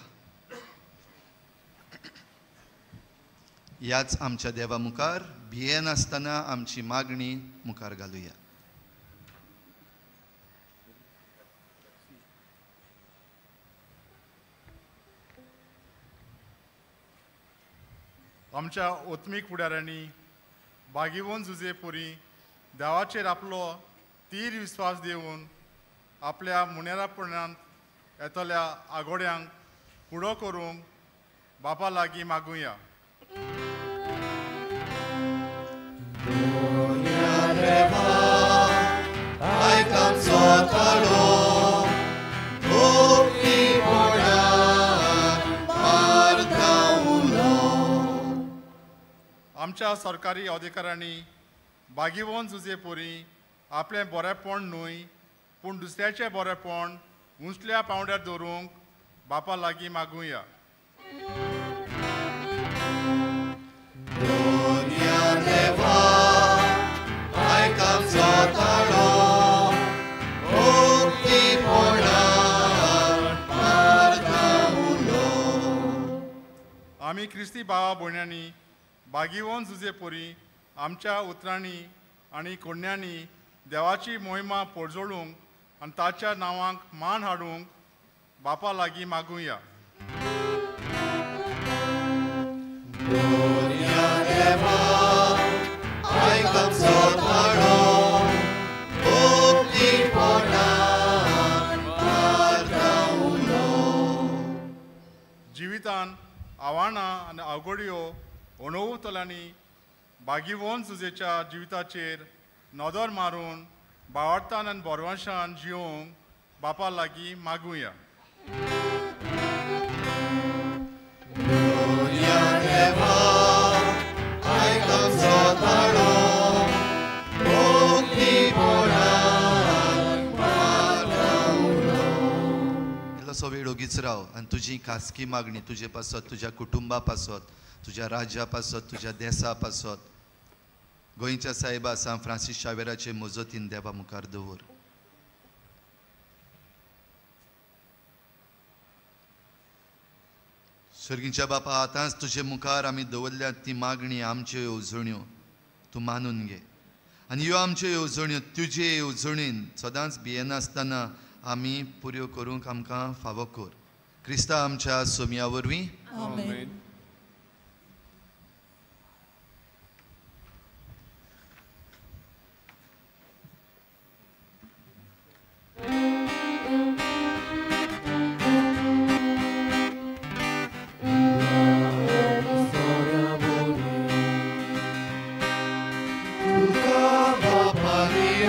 ह्याच आमच्या देवा मुखार भियेनासतना आमची मागणी मुखार घालुया.
आमच्या ओत्मीक फुडाऱ्यांनी बागीवन जुजेपुरी देवाचेर आपलो तीर विस्वास दिवन आपल्या मुनेरापणांत येतल्या आगोड्यांक फुडो करूंक बापा लागीं मागुया. आमच्या सरकारी अधिकाऱ्यांनी बागीवन जुजेपुरी आपलें बरेंपण न्हय पूण दुसऱ्याचें बरेंपण उंचल्या पांवड्यार दवरूंक बापा लागीं मागुया. आमी क्रिस्ती भावा भयणांनी बागीवन जुजेपुरी आमच्या उतरांनी आनी कोडण्यांनी देवाची मोहिमा पोरजोळूंक आनी ताच्या नांवाक मान हाडूंक बापा लागीं मागुया. जिवितान आव्हानां आनी अवघड्यो अणभवतल्यांनी बागीवन जुजेच्या जिविताचेर नदर मारून बावडतान आनी बरवंशान जिवंक बापा लागीं मागुया.
इल्लोसो वेळ ओगीच राव आनी तुजी खासगी मागणी तुजे पासत, तुज्या कुटुंबा पासत, तुज्या राज्या पासत, तुज्या देसा पासत गोंयच्या सायबा सांत फ्रांसीस शावेराचे मजतीन देवा मुखार दवर. सर्गीच्या बापा, आतांच तुजे मुखार आमी दवरल्यात ती मागणी, आमच्यो येवजण्यो तूं मानून घे आनी ह्यो आमच्यो येवजण्यो तुजे येवजणेन सदांच भियेनासतना आमी पुऱ्यो करूंक आमकां फावो कर. क्रिस्ता आमच्या सोमया वरवीं.
आमेन.
Baba.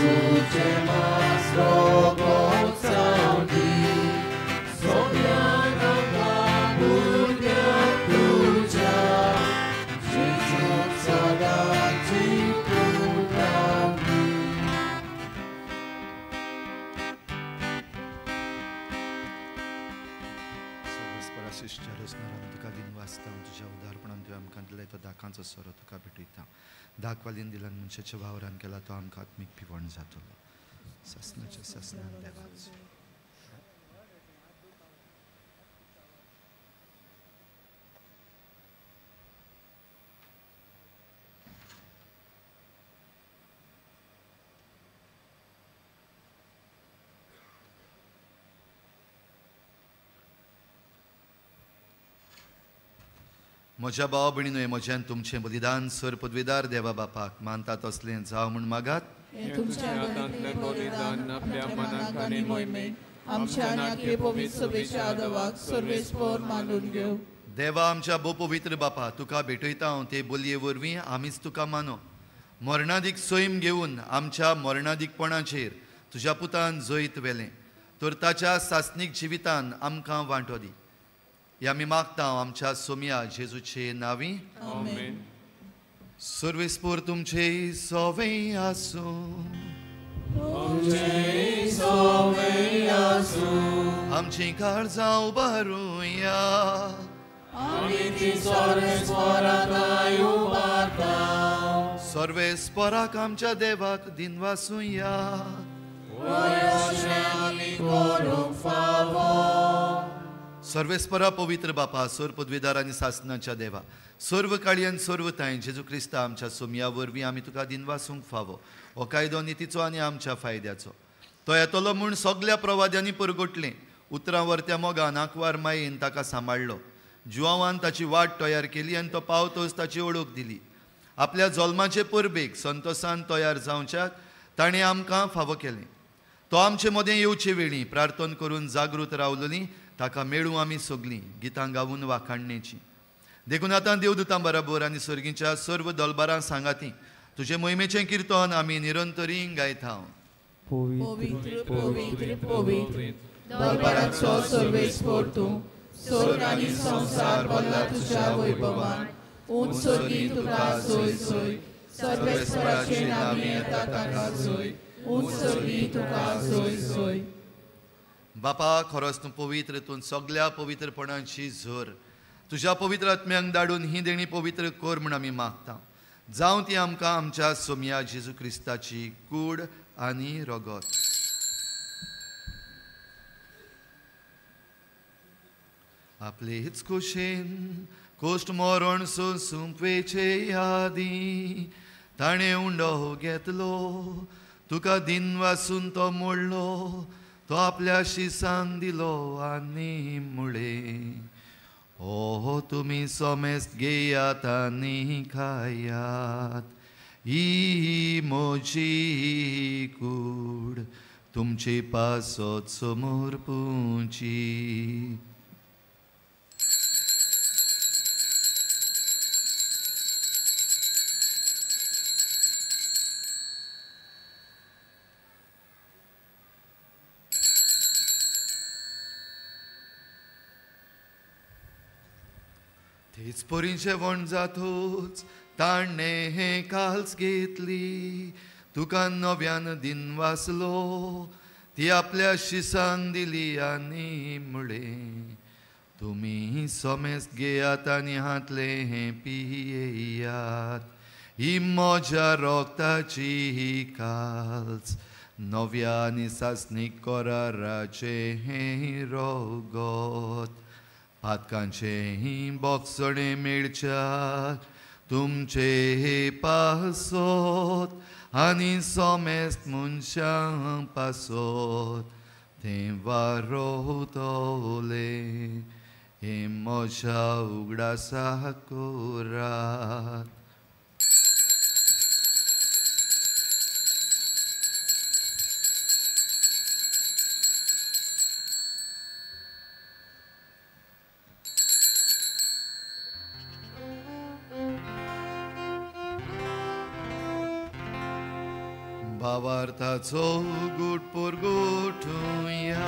जेजूचें मास रोगोत जावं दी सोम्यान आमकां भुरग्यांक तुज्या जेजूक सदांची पुरतावं दी.
सर्वेस्परा रचणारान तुका दिनवासता तुज्या उदारपणान तुवें आमकां दिलाय तो दाकांचो सोरो तुका भेटयता. दाखवालीन दिल्यान मनशाच्या वावरान केला तो आमकां आत्मीक पिवण जातलो. सासणाच्या सासणान देवाचो. म्हज्या भावा भयणीनो, म्हज्यान तुमचें बलिदान सर पदवीदार देवा बापाक मानता तसलें जावं म्हूण मागात.
तुमच्या हातांतलें बलिदान आपल्या मनाक आनी मोहिमेक आमच्या आनी पवित्र सभेच्या आदवाक सर्वेस्पर मानून घेवं.
देवा आमच्या भोव पवित्र बापा, तुका भेटयता हांव ते बोलये वरवीं आमीच तुका मानो. मरणादीक सैम घेवन आमच्या मरणादीकपणाचेर तुज्या पुतान जैत व्हेलें तर ताच्या सासणीक जिवितान आमकां वांटो दी. ह्या आमी मागता आमच्या सोम्या जेजूचे नांवी.
आमेन.
सर्वेस्पर तुमचे सोवे आसूं.
तुमचे सोवे आसूं.
आमची काळजां उबारुया.
आमी ती सर्वेस्पराक उबारता.
सर्वेस्पराक आमच्या देवाक दिनवासुया.
अशें आमी करूंक फावो.
सर्वेस्परा पवित्र बापा, सर्व पदवीदार आनी सासणाच्या देवा, सर्व काळी आनी सर्व तांय जेजू क्रिस्ता आमच्या सोमया वरवीं आमी तुका दिनवासूंक फावो. हो कायदो नितीचो आनी आमच्या फायद्याचो. तो येतलो म्हूण सगल्या प्रवाद्यांनी परगटलें. उतरां वरत्या मोगान आंकवार मायेन ताका सांबाळ्ळो. जुवांवान ताची वाट तयार केली आनी तो पावतोच ताची ओळख दिली. आपल्या जल्माचे परबेक संतोसान तयार जावच्याक ताणें आमकां फावो केलें. तो आमचे मदें येवचे वेळी प्रार्थना करून जागृत रावलोली ताका मेळूं आमी सगलीं गितां गावून वाखाणणेची. देखून आतां देवदूतां बराबर आनी सर्गीच्या सर्व दलबारां सांगाती तुजे मोहिमेचें किर्तन आमी निरंतरी गायता.
पवित्र पवित्र पवित्र दरबाराचो सर्वेस्पर तूं, स्वर्ग आनी संवसार भरला तुज्या वैभवान. उंच सर्गी तुका सोय सोय, सर्वेस्पराचे नांवी येता ताका सोय, उंच सर्गी तुका सोय सोय.
बापा, खरोच तूं पवित्र, तूं सगल्या पवित्रपणाची झर. तुज्या पवित्र आत्म्यांक धाडून ही देणी पवित्र कर म्हूण आमी मागता. जावं ती आमकां आमच्या सोमया जेजू क्रिस्ताची कूड आनी रगत. आपलेच कुशेन कोश्ट मरण सोंपवेचे आदीं ताणें उंडो घेतलो, तुका दिनवासून तो मोडलो, तो आपल्या शिसांक दिलो आनी मुळे, ओ तुमी सोमेस्त घेयात आनी खायात, ही म्हजी कूड तुमचे पासत समर्पुची. तेच परी जेवण जातूच ताणें हें काल्स घेतली, तुका नव्यान दिनवासलो, ती आपल्या शिसांक दिली आनी म्हळें, तुमी सोमेस्त घेयात आनी हांतलें हें पियेयात, ही म्हज्या रोगताची ही काल्स, नव्या आनी सासणीक कराराचें हें रोगत. पातकांचें बोगसणें मेळच्याक तुमचे पासत आनी सोमेस्त मनशां पासत तें वारोवतलें, हें म्हज्या उगडासा करात. भावार्थाचो गूट परगटुया.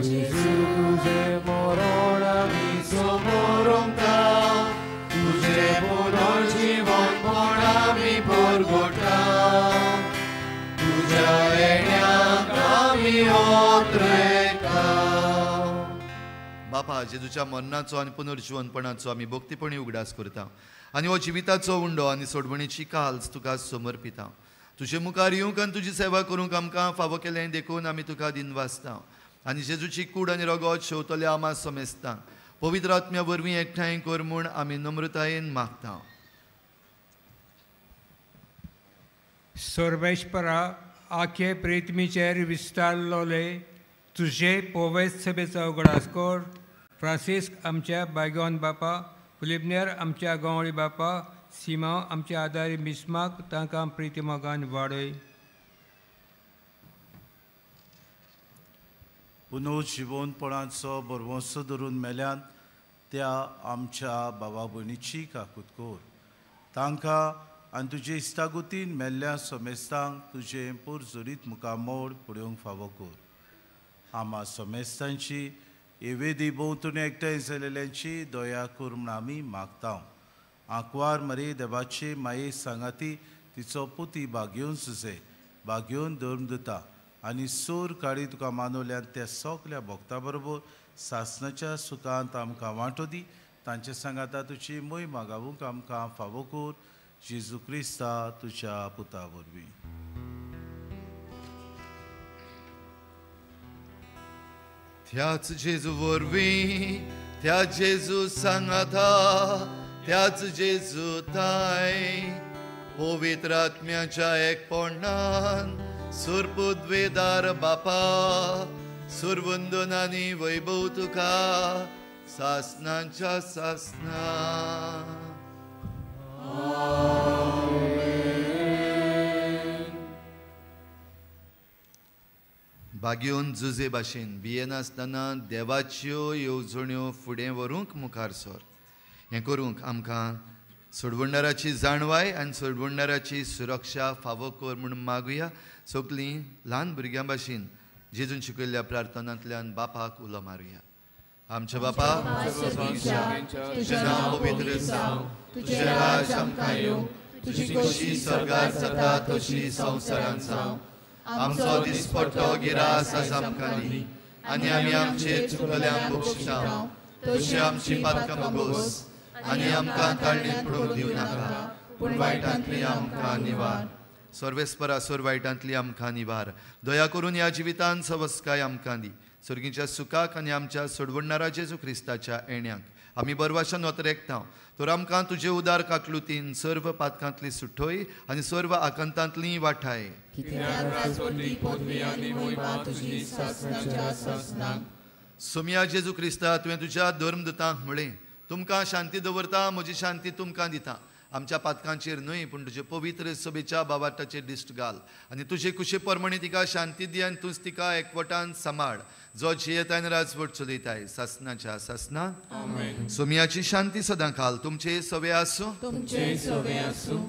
जेजू तुजें मरण आमी समोरंता, तुजें पुनर्जीवनपण आमी परगटा, तुज्या येण्याक आमी ओत्रेता.
बापा, जेजूच्या मरणाचो आनी पुनर्जीवनपणाचो आमी भक्तीपणी उगडास करता आनी हो जिविताचो उंडो आनी सोडवणीची काल्स तुका समर्पिता. तुजे मुखार येवंक आनी तुजी सेवा करूंक आमकां फावो केलें देखून आमी तुका दिनवासता आनी जेजूची कूड आनी रगत शेवतल्या आमा समेस्तांक पवित्र आत्म्या वरवीं एकठांय कर म्हूण आमी नम्रतायेन मागता.
सर्वेस्परा आखे प्रिथ्वीचेर विस्तारलोले तुजे पोवेस सभेचो उगडास कर. फ्रांसिस्क आमच्या बायगोन बापा, फिलिपनेर आमच्या गवळी बापा, सीमा आमच्या आदारी मिस्माक तांकां प्रिती मोगान वाडय.
पुनर्जिवनपणाचो भरवंसो धरून मेल्यान त्या आमच्या बाबा भयणीची काकूत कर. तांकां आनी तुजे इश्टागुतीन मेल्ल्या समेस्तांक तुजें पुरजोरीत मुखामोड पळोवंक फावो कर. आमा समेस्तांची एवेदी भोंवतणी एकठांय जाल्ल्यांची दया कर म्हूण आमी मागता. आंकवार मरे देवाचे माये सांगाती तिचो पुती बागेवन सुसे बागेवन धर्म दिता आनी सूर काळी तुका मानवल्यान त्या सगल्या भक्ता बरोबर सासणाच्या सुखांत आमकां वांटो दी. तांचे सांगाता तुजी मोय मागावूंक आमकां फावो कर. जेजू क्रिस्ता तुज्या पुता वरवीं.
त्याच जेजू वरवीं, त्या जेजू सांगाता, त्याच जेजू ताय पवित्र आत्म्याच्या एकपणान सुरपुद्वेदार बापा सुरवंदन आनी वैभव तुका सासनाच्या सासना. बागेवन जुजे भाशेन भियेनासतना देवाच्यो येवजण्यो फुडें व्हरूंक मुखार सर. हें करूंक आमकां सोडवणदाराची जाणवाय आनी सोडवणदाराची सुरक्षा फावो कर म्हूण मागुया. सगलीं ल्हान भुरग्यां भाशेन जेजून शिकयल्ल्या प्रार्थनांतल्यान बापाक उलो मारुया. आमच्या बापा, तुजें नांव पवित्र जावं, तुजें राज आमकां येवं, तुजी खोशी स्वर्गार जाता तशी संवसारांत जावं. आमचो दिसपट्टो गिरास आज आमकां दी आनी आमी आमचे चुकल्यांक बक्षिता तशी आमची पातकां भोगोस आनी आमकां ताळणेंत पडूंक दिवं नाका, पूण वायटांतली आमकां निवार. सर्वेस्परा सोर वायटांतली आमकां निवार. दया करून ह्या जिवितान सवस्काय आमकां दी. सर्गीच्या सुखाक आनी आमच्या सोडवणणारा जेजू क्रिस्ताच्या येण्याक आमी बरवाशान वतरेकता. तर आमकां तुजे उदार काकलुतीन सर्व पातकांतली सुठोय आनी सर्व आकांतांतली वाठाय. सोमया जेजू क्रिस्ता, तुवें तुज्या धर्मदूतांक म्हळें, तुमकां शांती दवरता, म्हजी शांती तुमकां दिता. आमच्या पातकांचेर न्हय पूण तुजे पवित्र सभेच्या बाबाटाचेर दिश्ट घाल आनी तुजे कुशे प्रमाणे तिका शांती दी आनी तूंच तिका एकवटान सांबाळ, जो जियेताय आनी राजवट चलयताय सासनाच्या सासना. सोमयाची शांती सदां काल तुमचे सवे आसूं.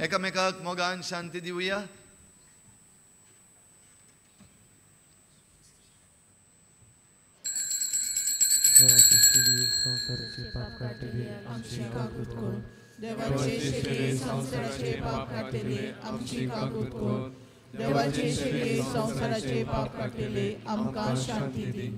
एकामेकाक मोगान शांती दिवया.
देवाचे शेरे संवसाराचे पाप काडटले आमची काकूत कर. देवाचे शेरे संवसाराचे पाप काडटले आमकां शांती दी.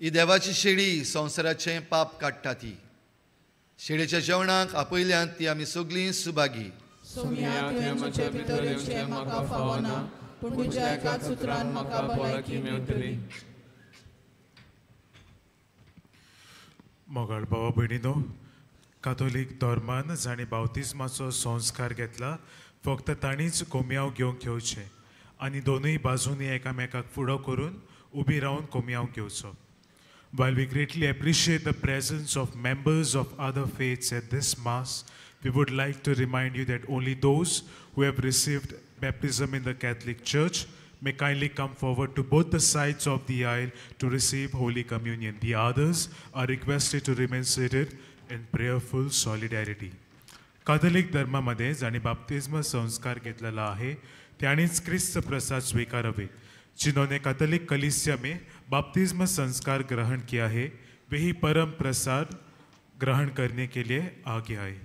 ही देवाची शेळी संवसाराचें पाप काडटा. ती शेळेच्या जेवणाक आपयल्यान ती आमी सगळीं सुभागी.
सोमया, तुवें म्हजे भितर येवचें म्हाका फावना, पूण तुज्या एकाच उतरान म्हाका भलायकी मेळटली.
मोगाळ भावा भयणीनो, कातोलीक धर्मान जांणी बावतिज्माचो संस्कार घेतला फक्त तांणीच कोमयाव घेवंक येवचें आनी दोनूय बाजूंनी एकामेकाक फुडो करून उबी रावन कोमयाव घेवचो. While we greatly appreciate the presence of members of other faiths at this Mass, We would like to remind you that only those who have received baptism in the Catholic Church may kindly come forward to both the sides of the aisle to receive Holy Communion. The others are requested to remain seated in prayerful solidarity. Catholic धर्मामध्ये ज्यांनी बाप्तिस्म संस्कार घेतलेला आहे त्यांनीच ख्रिस्त प्रसाद स्वीकारावे. जिन्होंने Catholic कलीसिया में बाप्तिस्म संस्कार ग्रहण किया है वही परम प्रसाद ग्रहण करने के लिए आगे आए.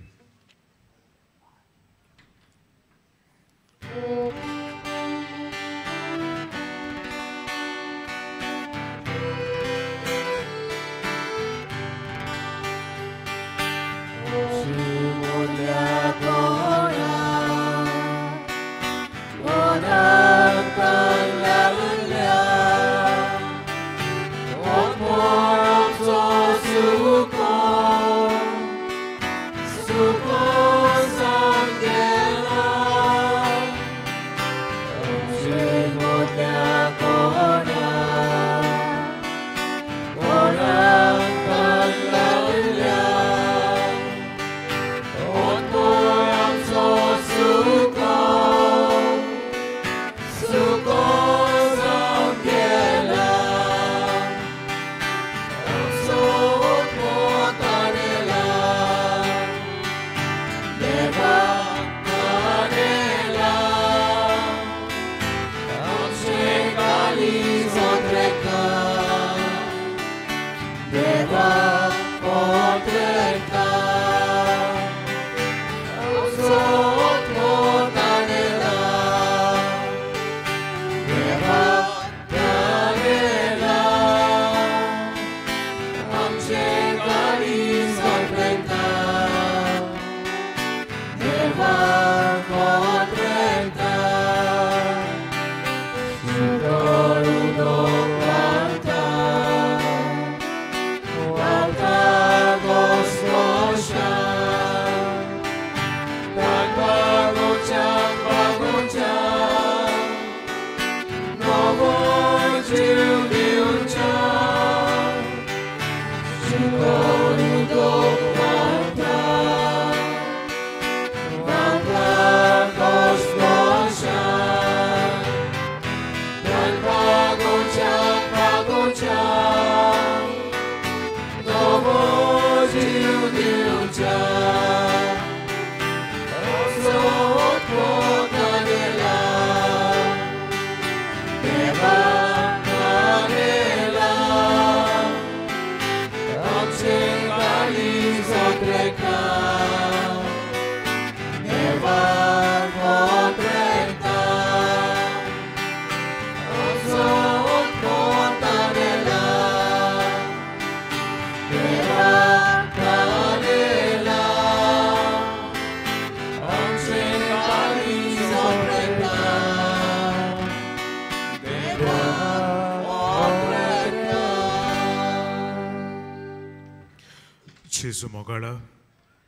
जेजू मोगाळा,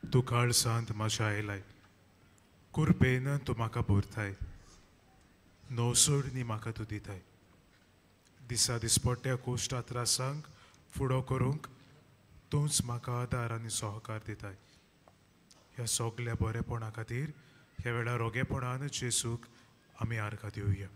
तूं काळसांत म्हज्या आयलाय, कुरपेन तूं म्हाका भरताय, नवसोडणी म्हाका तूं दिताय. दिसा दिसपट्ट्या कोश्टा त्रासांक फुडो करूंक तूंच म्हाका आदार आनी सहकार दिताय. ह्या सगल्या बरेपणा खातीर ह्या वेळार रोगेपणान जेजूक आमी आर्गां दिवया.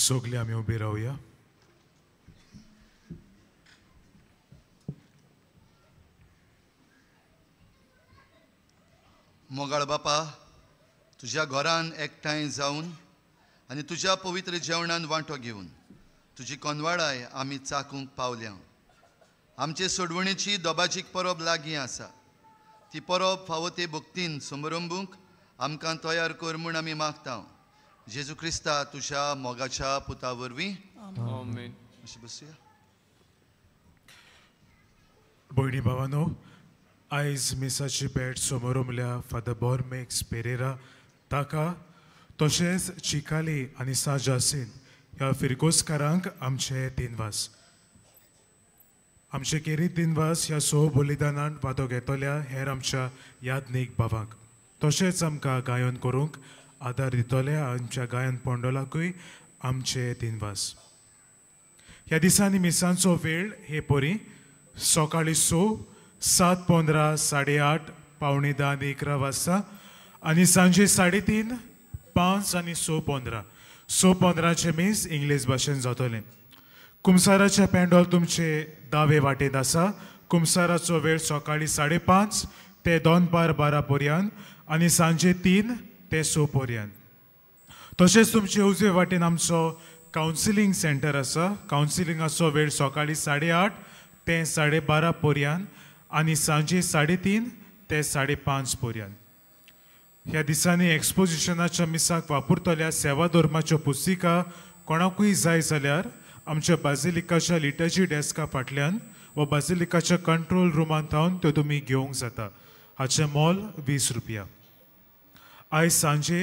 सगळे आमी उबे रावया.
मोगाळ बापा, तुज्या घरान एकठांय जावन आनी तुज्या पवित्र जेवणान वांटो घेवन तुजी कोनवाडाय आमी चाकूंक पावल्या. आमचे सोडवणेची दोबाजीक परब लागीं आसा. ती परब फावो ते भक्तीन समरंबूंक आमकां तयार कर म्हूण आमी मागता. जेजू क्रिस्ता तुज्या मोगाच्या पुता वरवीं आमेन. अशें बसया.
भयणी भावानो, आयज मिसाची भेट समोर म्हणल्यार फादर बोरमेक्स पेरेरा ताका तशेंच चिकाली आनी सा जासीन ह्या फिरगोजकारांक आमचे दिनवास. आमचे केरीत दिनवास ह्या सो बलिदानान वांटो घेतल्या हेर आमच्या यादनीक भावांक, तशेंच आमकां गायन करूंक आदार दितल्या आमच्या गायन पंडोलाकूय आमचे दिनवास. ह्या दिसांनी मिसांचो वेळ हे परी सकाळीं 6, 7:15, 8:30, 9:45 आनी 11 वाजता आनी सांजे 3:30, 5 आनी 6:15. 6:15 मीस इंग्लीश भाशेन जातलें. कुमसाराचें पेंडोल तुमचे दावे वाटेंत आसा. कुमसाराचो वेळ सकाळीं 5:30 ते दनपार 12 पर्यंत आनी सांजे 3 ते 6 पर्यंत. तशेंच तुमचे उजवे वाटेन आमचो कावन्सिलींग सेंटर आसा. कावन्सिलिंगाचो वेळ सकाळीं 8:30 ते 12:30 पर्यंत आनी सांजे 3:30 ते 5:30 पर्यंत. ह्या दिसांनी एक्सपोजिशनाच्या मिसाक वापरतल्या सेवा धर्माच्यो पुस्तिका कोणाकूय जाय जाल्यार आमच्या बाजिलिकाच्या लिटर्जी डेस्का फाटल्यान वा बाजिलिकाच्या कंट्रोल रुमान थावन त्यो तुमी घेवंक जाता. हाचें मोल 20 रुपया. आयज सांजे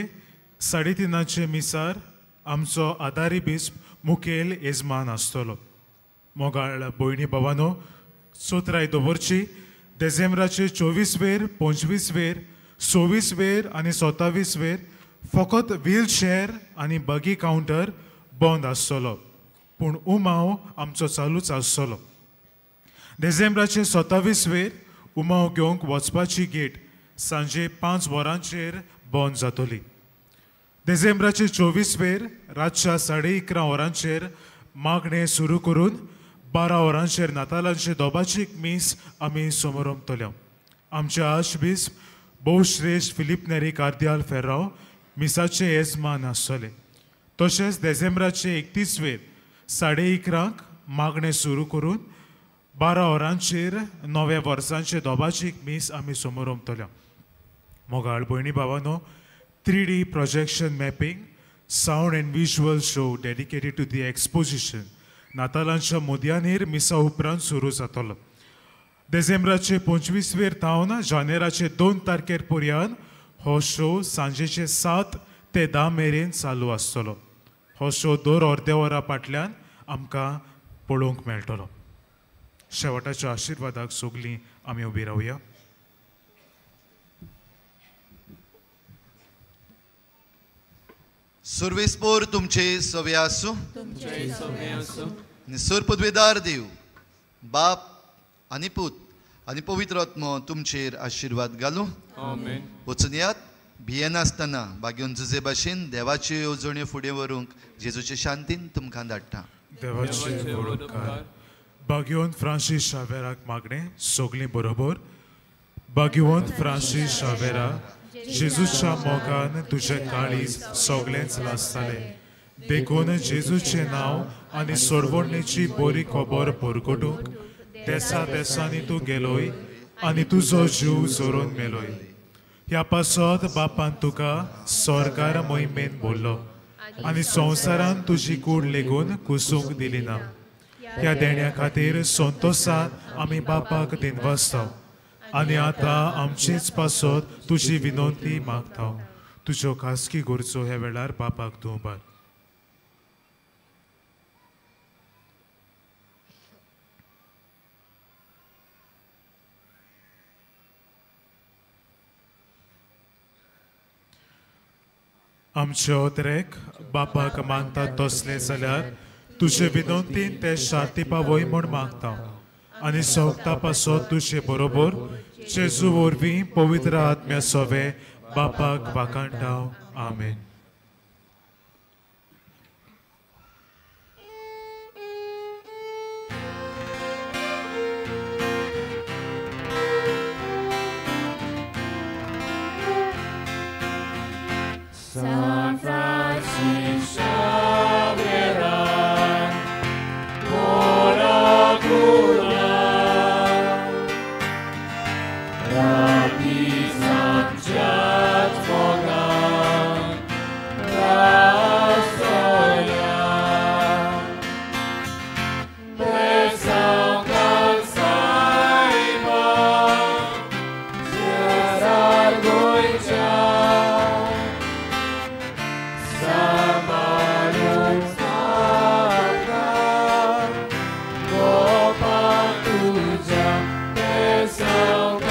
3:30 मिसार आमचो आदारी बिस्प मुखेल येजमान आसतलो. मोगाळ भयणी भावानो, चोत्राय दवरची. देझेंब्राचे 24 वेर, 25 वेर, 26 वेर आनी 27 वेर फकत व्हीलचेअर आनी बगी कावंटर बंद आसतलो, पूण उमाव आमचो चालूच आसतलो. देझेंब्राचे 27 वेर उमाव घेवंक वचपाची गेट सांजे 5 वरांचेर बंद जातली. देझेंब्राचे 24 वेर रातच्या 11:30 वरांचेर मागणें सुरू करून 12 वरांचेर नातालांचे दोबाचीक मीस आमी समोरमतले. आमचे आर्चबिस्प भोवश्रेश्ठ फिलीप नेरी कार्दियाल फेर्राव मिसाचे येजमान आसतले. तशेंच देझेंब्राचे 31 वेर 11:30 मागणें सुरू करून 12 वरांचेर नव्या वर्सांचे दोबाचीक मीस आमी समोरमतले. मोगाळ भयणी भावानो, 3D projection mapping, sound and visual show dedicated to the exposition नातालांच्या मुदयानेर मिसा उपरांत सुरू जातलो. देझेंब्राचे 25 वेर थावन जानेराचे 2 तारखेर पर्यंत हो शो सांजेचे 7 ते 10 मेरेन चालू आसतलो. हो शो दर अर्द्या वरा फाटल्यान आमकां पळोवंक मेळटलो. शेवटाच्या आशिर्वादाक सगळीं आमी उबी रावया.
सुर्वेस्पोर तुमचे सवे आसूं. सोर पदवेदार देव बाप आनी पूत आनी पवित्र आत्मो तुमचेर आशिर्वाद घालूं. वचून यात भियेनासतना भाग्योन जुजे भाशेन देवाच्यो येवजण्यो फुडें व्हरूंक जेजूचे शांतीन तुमकां धाडटा.
देवाचे उपकार. भाग्योन फ्रांसीस शावेराक मागणें सगळीं बरोबर. भाग्यवंत फ्रांसीस शावेरा, जेजूच्या मोगान तुजें काळीज सगळेंच लासतालें, देखून जेजूचें नांव आनी सोडवणेची बरी खबर परगटूंक देसा देसांनी तूं गेलोय आनी तुजो जीव जोरून मेलोय. ह्या पासत बापान तुका सरकार मोहिमेन बोल्लो आनी संवसारान तुजी कूड लेगून कुसूंक दिली ना. ह्या देण्या खातीर संतोशान आमी बापाक दिनवासता आनी आतां आमचेच पासत तुजी विनंती मागता. तुज्यो खासगी गरजो ह्या वेळार बापाक तूं उबार. आमचे ओतरेक बापाक मानतात तसले जाल्यार तुजे विनंतीन ते शांती पावय म्हूण मागता आनी सोगता पासत तुजे बरोबर जेजू वरवीं पवित्र आत्म्या सोवे बापाक वाखाणटा. आमेन.
San Francis Xavier, ora cura, Rabbi Sanjat Mogan, São